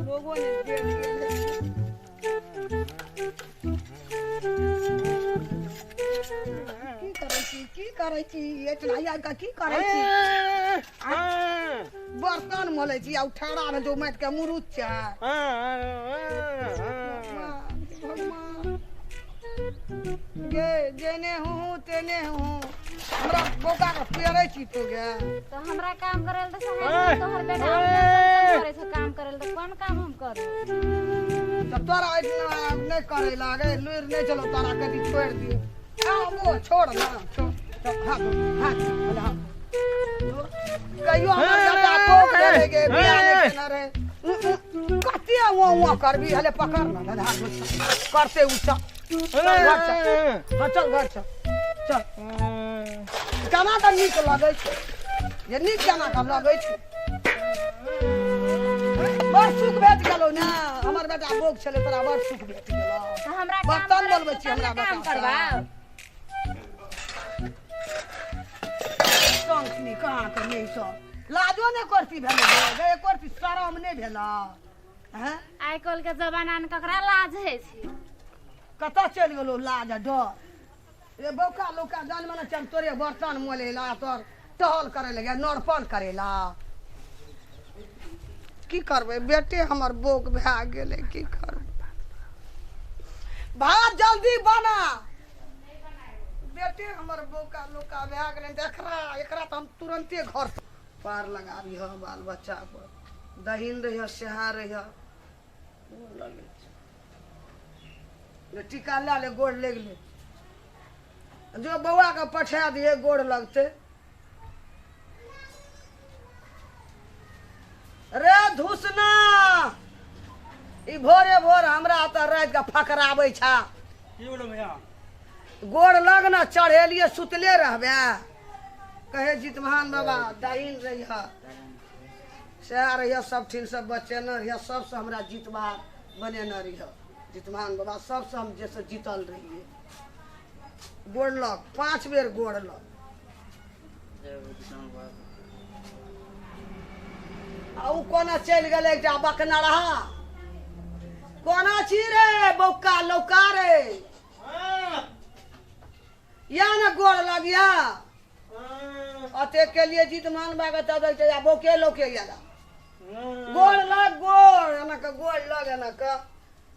लोगों ने दे दिए। की करै छी, की करै छी एतना आबि कऽ की करै छी? बर्तन मलै छी आ उठारा रहल छै माटि के मुरुत छै। भगवान गे, जेने हूँ तेने हूँ, हमरा बौका के पेड़ै छी तू गे। तो हमरा काम करे ल तऽ सहाय तोहर बेटा अपने करे छै काम करे ल, तऽ कोन काम हम करू? तऽ तोरा एहिठिना नहि करे लागे लुरि नहि चलो, तोरा कभी छोड़ि दियौ। आ वो छोड़ ना, छोड़। चल, हाथ धो, हाथ धो, पहिले हाथ धो। कहियो हमर बेटा बोक देले गे, बियाह नहि केने रहे। उ, उ, कते वो वो करबी? हले पकड़ ना, हले हाथ धो, करते ऊंचा। चल घर चल, हाँ चल घर चल, चल। केना कऽ नीक लगै छै जे, नीक केना कऽ लगै छै? बड़ सुख भेट गेलौ ने, हमर बेटा बोक छलै, तोरा बड़ सुख भेट गेलौ। तऽ हमरा काम बर्तन करे बनबै छी तब हमरा ने काम बेटा करबाउ। शंखनी कहाँ के नहि सब लाजो नहि करती भेलै गे, गे एको रत्ती शरम नहि भेलौ हैं? आइ काल्हि के जमाना मे ककरा लाज होइ छै? कतऽ चलि गेलौ लाज आ डर रे? बौका लौका जानमे ने चल, तोरे बर्तन मोलेला, तोर टहल करे लगे, नरपन करेला। की करबै, बेटे हमर बौक भए गेलै, की करबै? भात जल्दी बना। बेटे हमर बौका लौका भए गेलै तऽ एकरा एकरा तऽ हम तुरन्ते घर पार लगाबी। बाल बच्चा पर दहिन रहिह, सेहा रहिह। लगै छै जे टीका लए ले, गोड़ लागि ले। जो बौआ के पठा दिए, गोड़ लगतै रे। धुसना, ई भोरे भोर हमरा तऽ राति के फकराबै छा। की बोलो भैया? गोड़ लग न चढ़ेलिए, सुतले रहबे। कहे जितमान बाबा दहिन रहिह, सएह रहिह, सब ठीन सब बचेने रहिह, सबसँ हमरा जितबा बनेने रहिह जितमान बाबा, सबसँ हम जैसे जीतल रहिए। गोड़ लग, 5 बेर गोड़ लग। आ उ कोना चलि गेलै एकटा बकनरहा? कोना छी रे बौका लौका रे? या ने गोड़ लगिया। अते के लिए जीत मान बागे तब दै छै। आ बौके लौके गेला, गोड़ लग, गोड़ एना के, गोड़ लग एना के।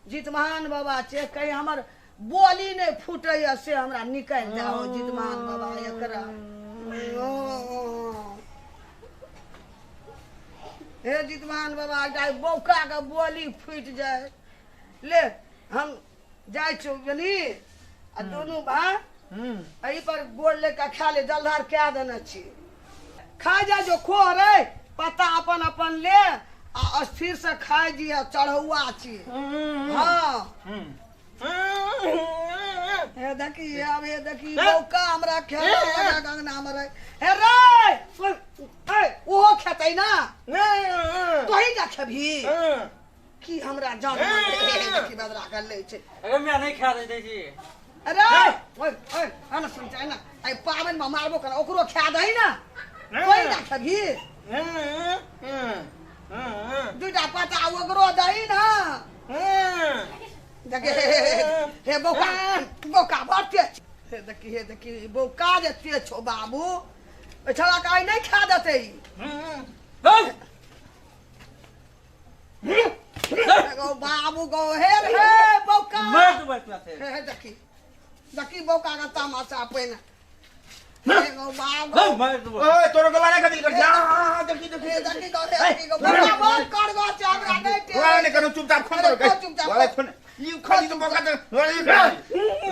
जितमान बाबा छै, कहीं हमर बोली नहि फूटैया से हमरा निकालि दे हो जितमान बाबा एकरा। हे जितमान बाबा, एकटा बौका के बोली फूटि जाय। ले, हम जाइ छौ बुझली? आ दुनू भाय एहि पर गोड़ ले के खा ले, जलधार कए देने छी, खा जा। जो खो रे, पत्ता अपन अपन ले आ स्थिर से खाय जी। चढ़ौआ छी। हाँ, हे देखी, आब हे देखी, बौका हमरा खेला लगा अंगना में रहे। हे रे ओए, ए, ओहो खेतै ना, तोही जा खेबही की? हमरा जान देखी बदरा कर लै छै। अरे मैं नहीं खा दे छी। अरे ओए ओए, आना सुन छै ना, आइ पाबनि में मारबो कर, ओकरो खा दही ना, तोही जा खेबही। दूटा पता ओकरो दही ना। देखे हे बौका, बौका बड़ तेज। हे देखी, हे देखी, बौका जे तेज छौ बाबू, ओहि छौड़ा के आइ नहि खा देतै। गो बाबू गो, हे हे बौका, हे हे देखी, देखी बौका के तमाशा पहिने। हे गो बाबू, ओए तोरो गला नहीं कदिल कर जा। देखी देखी हे देखी गो, हे देखी गो, बौका बड़ कर गो छै, हमरा नहि लड़ा नहीं करू, चुपचाप खोन करो। चुपचाप लड़ा खोन, ई खाली तो बौका तो लड़ा नहीं कर,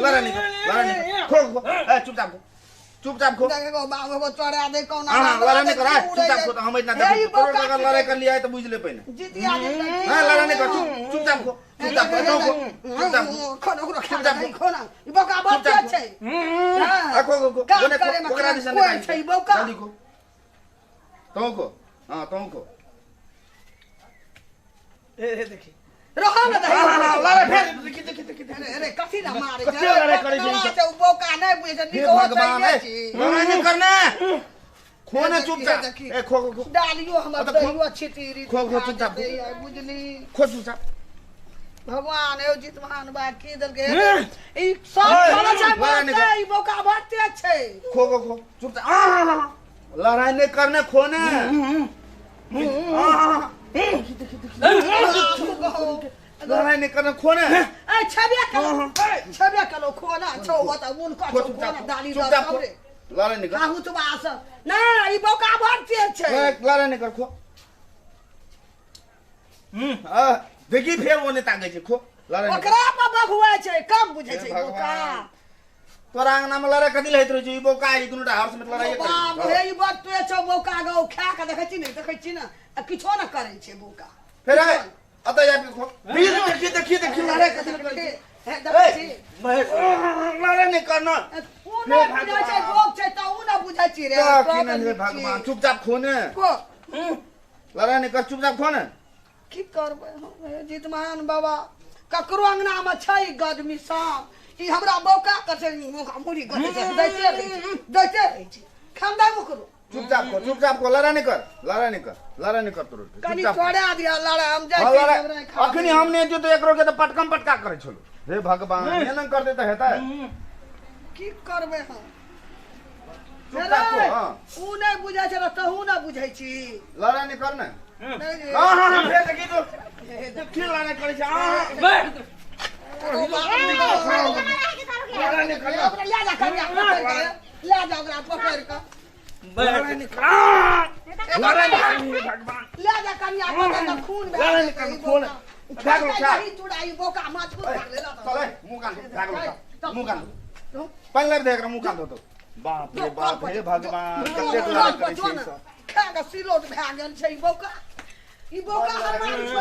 लड़ा नहीं कर, खो खो, ए चुपचाप खो, चुपचाप खो। देखे गो बाबू गो, चढ़ा दे कौना। हां लड़ा नहीं कर, चुपचाप खो। तो हम इतना हे, ई तोरो बौका गला लड़ाई कर लिया है तो बुझ ले पहिने। जितिया जे। हां लड़ा नहीं कर, चुप चुपचाप खो, चुपचाप खो, तो खो, चुपचाप खो। खोना, ओकरो खा चुपचाप दे, खो। खोना, ई बौका बड़ चुपचाप तेज छै। आ खो खो खो, काम ओने खो, करे में ओकरा दिसन कोई नहीं छै बौका। जल्दी खो, तो खो, हां तो खो। हे देखी रहल ने दही। हां हां लड़ा फेर, देखी देखी देखी। अरे अरे, कथी ला मारे? कथी लड़ाई करै छै ई सब? उ बौका नहि बुझै छै। हे निको भगवान, ए, छै। लड़ाई नहीं करना, खो ना हे चुपचाप। देखी। ए खो खो खो। डालियो हमर अ तऽ खो। दहियो छितीरी खो, खो, चुपचाप खो। बुझली? खो चुपचाप। भगवान एहो जितमान बा की देलकै ई सब ओए, खाना छै। लड़ाई नहि बड़ ई बौका बड़ तेज छै। खो खो खो, चुपचाप। आ लड़ाई नहीं करने, खो ना। लड़ाई नहीं करने, खो ना। ए छबे कलो, छबे कलो, खो ना छौ ओत उन को खो छौ, खो चुपचाप ना खो, डाली चुपचाप खो, रे। लड़ाई नहीं कर। काहू तो बास ना, ई बौका बड़ तेज छै। लड़ाई नहीं कर, खो। आ देखी फेर ओने ताकै छै, खो, लड़ाई नहीं कर। ओकरा पर बघुआ छै, कम बुझै हे छै ई बौका। भगवान, तोरा अंगना में लड़ाई कथी लैत रहै छै? ई बौका ई दुनूटा हर्ष में लड़ाई बाप हे, ई बड़ तेज छौ बौका गौ, खा के देखै छी ने, देखै छी ने, आ किछो न करै छै बौका। फेर आय अतऽ आबि के खो। देखी देखी देखी, लड़ाई कथी लड़ाई हे देखै छी। लड़ाई नहीं करना। उ नहि बुझै छै, बोक छै तऽ उ नहि बुझै छी रे। तऽ की नहि, हे भगवान, चुपचाप खो ने। खो। लड़ाई नहीं कर, चुपचाप खो ने। की करबै हम? हे जितमान बाबा, ककरो अंगना में छै गदमी साँप, ई हमरा बौका कर छै, मुड़ी गदै छै, दैते रहै छै, दैते रहै छै, खानदान ओकरो। चुपचाप खो, चुपचाप खो, लड़ाई नहीं कर, लड़ाई नहीं कर, लड़ाई नहीं कर तोरो। कनी चुपचाप खो। छोड़ा दिया लड़ा, हम जाइ हाँ, छी लड़ाई हमरा खा। अखनी हम नहि जो तऽ एकरो के तऽ पटकम पटका करै छलो। हे भगवान, एना कर दे तऽ हेतै? की करबै हम? चुपचाप खो। हां उ नहि बुझै छै तहू नहि बुझै छी। लड़ाई नहीं कर ने। नहि। हां हां हां, फेर देखी तो देखी लड़ाई करै छै। हां लड़ाई नहीं कर। ओकरा लए जा कनिया, पकड़ि कऽ लए जा ओकरा, पकड़ि कऽ लड़ाई नहीं कर, लड़ाई नहीं कर, हे भगवान। लए जा कनिया, पकड़ि कऽ खून भए लड़ाई नहीं जेतै कर, ई खून। बौका। खा गेलो, खा। दही चूड़ा ई बौका मजबूत भए गेलै। चल मुंह कान धो, खा गेलो, खा। मुंह कान धो, पानि लाबि दे एकरा, मुंह कान धो। तो बाप रे बाप, हे भगवान, कतेक लड़ाई करै छै ई सब। खा कऽ सिलोट भए गेल छै ई बौका, ई बौका हरमारी छै।